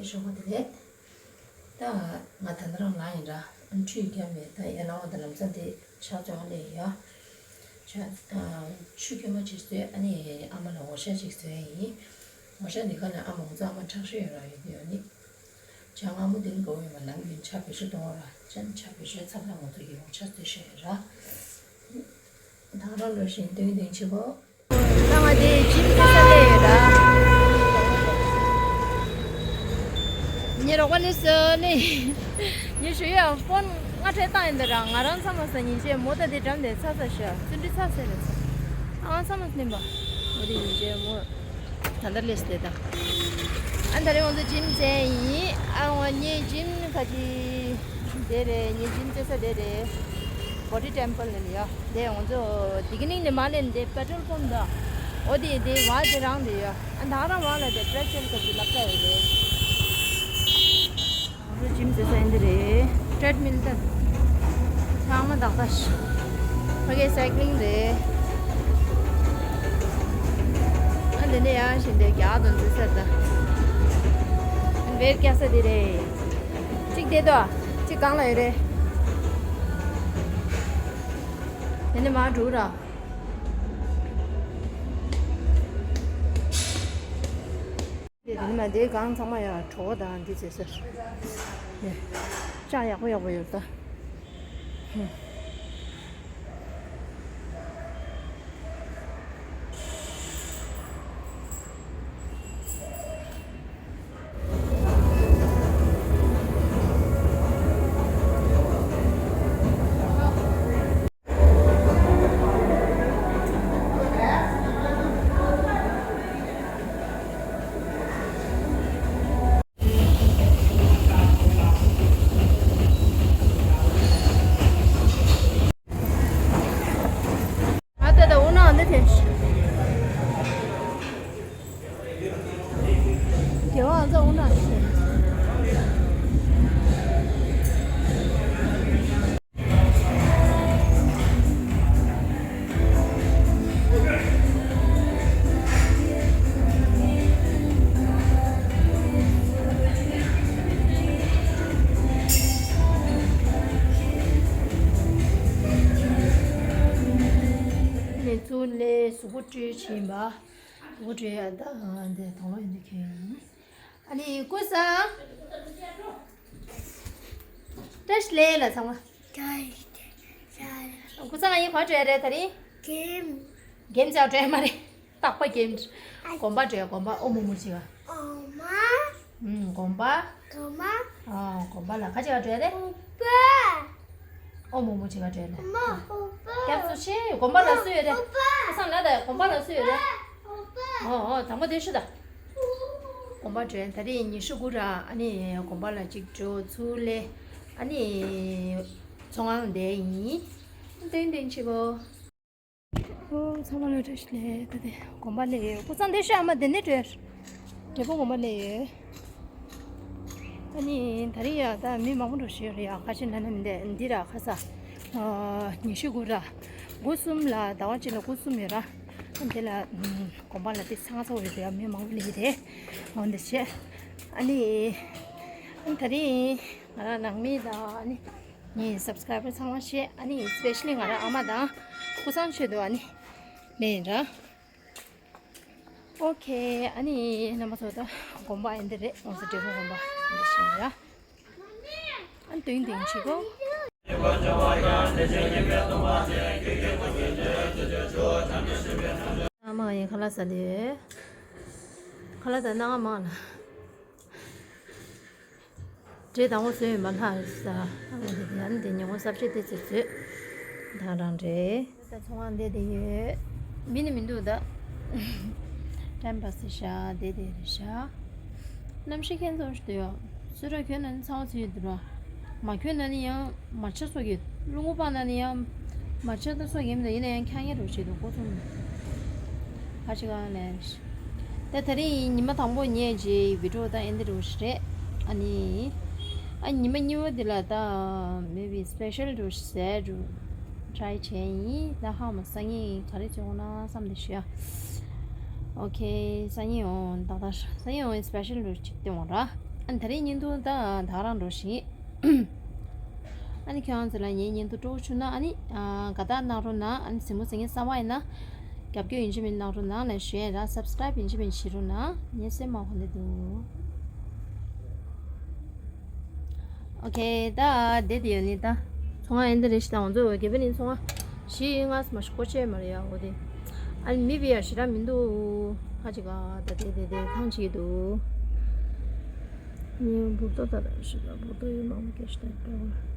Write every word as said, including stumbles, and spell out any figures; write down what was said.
ཆོག་པ་དེ་རེད། ད་ང་ད་ལྟ་རང་ལངས་ཡིན་ར། ཨ་ནི་ཁྲུས་བརྒྱབ་ནས་ད་ཡར་ལངས་པ་དང་ལམ་སང་དེ་ཕྱག་བཅོ་ལས་ཡ། ཆ་ཨ། ཆུ་སྐྱོན་མ་ཅིག་བཟོས། ཨ་ནི་ཨ་མ་ལ་འོ་ཞག་ཅིག་བཟོས་ཡིན། འོ་ཞག་འདི་ག་ལ་ཨ་མ་ང་ཚོ་ཨ་མ་ཁྲག་ཤེད་ཡོད་ར། ཡོད་དེ་ཡོད་ནི། ཇ་མངར་མོ་འདི་ནི་དགའ་བོ་ཡོད་མ། ལམ་གྱི་ཇ་བེད་སྤྱོད་གཏོང་བ་ར། ཇ་ཇ་བེད་སྤྱོད་ཚ་ཚ། ང་ཚོ་ཡི་འོ་ཞག་བཟོས་ཤེས་ཡོད་ར། ད་རང་ལོ་བཞིན་སྟོན་སྟོན་བྱེད་གོ། ད་ང་དེ་ཇིམ་རྩེ་ས་ལས་ཡོད་ད། ངའི་རོགས་པ་ནི་སོ་ནི། ངའི་ཞུ་ཡ་ཕོན་ང་ཁྲེལ་བཏང་ཡིན་ད་ར། ང་རང་ཚང་མ་ས་ཉིན་བྱས་མོ་ད་དེ་འགྲམ་དེ་ཚ་ཚ་ཤ་བཙུན་འདྲི་ཚ་ཚ་རེད་ཚ། ཨང་ཚང་མ་སྣིན་པ། མོ་དེ་ཉིན་བྱས་མོ་ད་ལྟ་ལས་སྟེ་ད། ཨ་ད་རེ་ང་ཚོ་ཇིམ་རྩེ་ཡིན། ཨ་ང་ངའི་ཇིམ་ཁ་ཅིག་དེ་རེད། ངའི་ཇིམ་རྩེ་ས་དེ་རེད། Body Temple ནས་ཡ། དེ་ང་ཚོ་དེ་གི་ནིང་ནས་མ་ལེན་དེ་པེ་ཊོལ་པམ་དང་། འོ་དེ་དེ་བ་དེ་རང་དེ་ཡ། ཨ་ད་རང་བ་ལ་དེ་པྲེ་ཆལ་ག་ཅིག་ལབ་ས་ཡོད་རེད། ང་ཚོ་ཇིམ་རྩེ་ས་ཡིན་དེ་རེད། ཊྲེཌ་མིལ་ད། ཚང་མ་དག་ད་ཤི། ཕ་གི་སའི་ཀི་ལིང་རེད། ཨ་འདི་ནས་ཡ་བཞིན་དེ་རྒྱག་དང་འཛུལ་ས་ད། ཨ་བེར་རྒྱག་ས་དེ་རེད། གཅིག་དེ་དོ། གཅིག་གང་ལ་ཡོད་རེད། དེ་ནས་མར་འགྲོ་ར། དེ་དེ་ནས་མར་དེའི་སྒང་ཚང་མ་ཡང་གྲོད་ཁོག་དང་འདི་བྱེད་ས་རེད། ནས་ཅག་ཡག་པོ་ཡག་པོ་ཡོད་ད། ཧུམ། ཨ་ད་ད་འོ་ན་འདི་དེ། རྒྱལ་བ་ཨ་ཙ་འོ་ན་ཞེས། ནས་ཚུར་སླེབས། གཟུགས་པོ་བཀྲུས་ཕྱིན་པ། གཟུགས་པོ་བཀྲུས་ཡ་ད་འདི་དང་པོ་ཡིན་དུས་ཁྱོད་ཡིན། ཨ་ནི་ཀུ་སང་། བཀྲ་ཤིས་བདེ་ལེགས་ལ་ཚང་མ། ཀུ་སང་ཡིན་གོ་བྲོས་རེད་ད་རིང་། གེམ། གེམ་ཅག་བྲོས་མ་རེད། རྟག་པ་གེམ། དགོན་པ་བྲོས། དགོན་པ་ཨོ་མོ་མོ་ཅིག་ག། ཨོ་མ། ཨུམ་དགོན་པ། དགོན་པ། ཨ་དགོན་པ་ལ་ཁ་ཅིག་ག་བྲོས་རེད། ཨོ་པ། ཨོ་མོ་མོ་ཅིག་ག་བྲོས་རེད། ཨོ་མ་ཨོ་པ། སྐྱབས་སུ་མཆི། དགོན་པ་ལ་སུ་ཡོད་རེད། ཨོ་པ། ཀུ་སང་ལ་ད་དགོན་པ་ལ་སུ་ཡོད་རེད། ཨོ་པ། ཨོ་ཨོ་དང་པོ་དེ་ཤོད་ད། དགོན་པ་བྲོས། ད་རེས་ཉི་ཤུ་དགུ་ར། ཨ་ནི་དགོན་པ་ལ་གཅིག་འགྲོ། ཚུར་སླེབས། ཨ་ནི་ཚོང་ཁང་བསྡད་ཡིན། ཏན་ཏན་ཆི་གོ། ཨོ་ཚང་མ་ལ་བཀྲ་ཤིས་བདེ་ལེགས། ད་དེ་དགོན་པ་སླེབས་ཡོད། ཀུ་སང་དེ་ཤོད། ཨ་མ་དེ་ནས་བྲོས། བགྲེས་པོ་དགོན་པ་སླེབས་ཡོད། ཨ་ནི་ད་རེས་ཡ་ད་མི་མང་པོ་འགྲོ་བཞིན་ཡོད་རེད་ཡ། ཁ་ཤས་ན་ན་མི་འདུག་འདི་ར་ཁ་ས། ཨ་ཉི་ཤུ་དགུ་ར། དགུ་གསུམ་ལ་ཟླ་བ་གཅིག་ལ་དགུ་གསུམ་ཡོད་ར། དེ་ལ་དགོན་པ་ལ་དེ་ཚང་ཚོགས་ཡོད་རེད། མི་མང་པོ་སླེབས་རེད། འོ་འདི་བྱས། ཨ་ནི་ཨ་ནི་ད་རིང་ང་རང་ནང་མི་དང་ཨ་ནི་ངའི་སབ་སི་ཀ་རའི་བར་ཚང་མ་བྱས། ཨ་ནི་སི་པེ་ཤལ་ལི་ང་རང་ཨ་མ་དང་ཀུ་སང་ཆེད་དུ་ཨ་ནི་ལེན་ར། ཨོ་ཁེ། ཨ་ནི་རྣམ་པ་ཚོ་ད་དགོན་པ་ཨེ་འདི་རེད། ང་ཚོ་འབྲས་སྤུངས་དགོན་པ་འདི་བྱས་ཡ། ཨ་ནི་དེང་དེང་ཆི་གོ། ཨ་མ་ཡིན་ཁ་ལག་ཟ་ལེ། ཁ་ལག་ཟ་ན་ཨ་མ་ལ། འབྲས་དང་པོ་བཟོས་ཡོད་མ་ལྷག་ས། ཨ་མ་དེ་ཡང་དེ་ཉིན་མོ་གསར་བྱེད་དེ་ཚོ་བཟོས། ད་རང་རེད། ད་ཚོང་ཁང་བསྡད་དེ་ཡོད། མི་ནི་མི་འདུག་ད། ཊའིམ་པ་སི་ཤག་བསྡད་དེ་རེད་ཤག་གནམ་གཤིས་ཁྱེད་ཚོ་ཞིག་འདུག་ཡོད། སུ་ར་གྱོན་ན་ནི་ཚ་བ་ཚུད་ཡོད་འདུག་ར། མ་གྱོན་ན་ནི་ཡང་མ་ཆ་སོགས་ཀྱི་རླུང་བུ་སྤར་ན་ནི་ཡང་མ་ཆ་ད་སོགས་ཀྱི་མི་འདུག་ཡིན་ན་ཡང་འཁྱག་ཉེ་རུ་བྱེད་འདུག་ཀོ་ཚོང་ཁ་ཅིག་གང་ལས། ད་དེ་རིང་ཉི་མ་དང་པོ་ཉལ་རྗེས་བི་ཌིའོ་ད་ཨེ་འདི་རུ་རེད། ཨ་ནི། ཨ་ཉི་མ་གཉིས་པ་འདི་ལ་ད་མེ་བི་སི་པེ་ཤལ་རུ་ཟེར་རུ་ཊྲའི་བྱས་ཡིན། ད་ཧ་མ་སང་ཉིན་ག་རེ་བྱེད་འོང་ན་བསམ་དེ་ཞུ་ཡ། ཨོ་ཁེ། སང་ཉིན་འོང་ད་ད་སང་ཉིན་འོང་སི་པེ་ཤལ་རུ་ཅིག་སྟེ་འོང་ར། ཨ་ནི་ད་རེས་བརྙན་ཐུང་ད་ད་རང་འགྲོ་ཞིག་ཨ་ནི་ཁྱེད་རང་ཚོ་ལ་ངའི་བརྙན་ཐུང་སྤྲོ་བོ་བྱུང་ན་ཨ་ནི་ཨ་དགའ་རྟགས་གནང་རོགས་གནང་། ཨ་ནི་གཟིགས་མོ་གཟིགས་མཁན་གསར་པ་ཡིན་ན་རྒྱབ་སྐྱོར་ཡིན་གཅིག་མིན་གནང་རོགས་གནང་ལ་ཞུ་ཡ་ར། སབ་སི་ཀ་རའིབ་ཡིན་གཅིག་མིན་བྱེད་རོགས་གནང་། ངའི་སེམས་མ་ཧོ་ནི་འདུག་ཨོ་ཁེ། ད་བསྡད་དེ་ཡོད་ནི་ད་ཚོང་ཁང་ཡིན་ད་རེ་ཞིག་དང་ང་ཚོ་དགེ་འཕེལ་ནི་ཚོང་ཁང་ཞིག་ང་མ་ཞིག་སྒོ་ཕྱེ་མ་རེད་ཡ། འོ་དེ་ཨ་ནི་མི་བི་ཡ་ཞེ་དྲག་མི་འདུག་ཧ་ཅིག་ག་ད་དེ་དེ་དེ་ཐང་ཆད་འདུག་ངའི་འབུར་ཏོ་ད་ད་ཞིག་ལ་འབུར་ཏོ་ཡོད་མང་པོ་སྐྱེ་ཞིག་ད་ད་